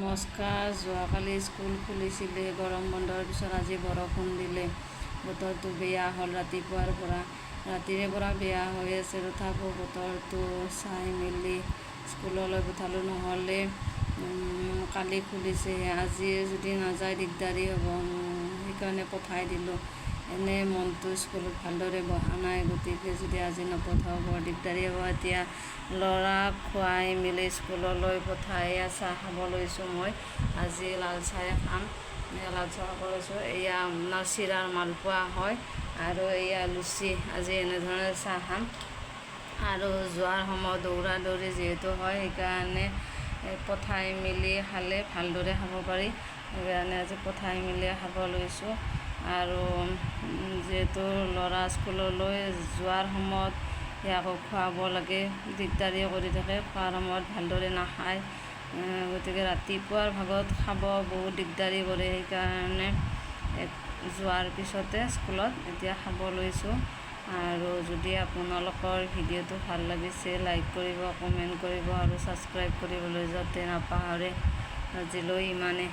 নমস্কাৰ। যোৱাকালি স্কুল খুলিছিলে গৰম বন্ধৰ পিছত। আজি বৰষুণ দিলে, বতৰটো বেয়া হ'ল। ৰাতিপুৱাৰ পৰা, ৰাতিৰে পৰা বেয়া হৈ আছে। তথাপিও বতৰটো চাই মেলি স্কুললৈ পঠালোঁ। নহ'লে কালি খুলিছে, আজি যদি নাযায় দিগদাৰী হ'ব। সেইকাৰণে পঠাই দিলোঁ। এনেই মনটো স্কুলত ভালদৰে বহা নাই, গতিকে যদি আজি নপঠাওঁ বৰ দিগদাৰী হ'ব। এতিয়া ল'ৰাক খুৱাই মেলি স্কুললৈ পঠাই চাহ খাব লৈছোঁ মই। আজি লাল চাহে খাম। লাল চাহ খাব লৈছোঁ। এয়া আপোনাৰ চিৰাৰ মালপোৱা হয় আৰু এয়া লুচি। আজি এনেধৰণে চাহ খাম। আৰু যোৱাৰ সময়ত দৌৰা দৌৰি যিহেতু হয়, সেইকাৰণে পঠাই মেলি খালে ভালদৰে খাব পাৰি। সেইকাৰণে আজি পঠাই মেলি খাব লৈছোঁ। আৰু যিহেতু ল'ৰা স্কুললৈ যোৱাৰ সময়ত ইয়াকো খুৱাব লাগে, দিগদাৰী কৰি থাকে, খোৱাৰ সময়ত ভালদৰে নাখায়। গতিকে ৰাতিপুৱাৰ ভাগত খাব বহুত দিগদাৰী কৰে। সেইকাৰণে যোৱাৰ পিছতে স্কুলত এতিয়া খাব লৈছোঁ। আৰু যদি আপোনালোকৰ ভিডিঅ'টো ভাল লাগিছে, লাইক কৰিব, কমেণ্ট কৰিব আৰু ছাবস্ক্ৰাইব কৰিবলৈ যাতে নাপাহৰে। আজিলৈ ইমানে।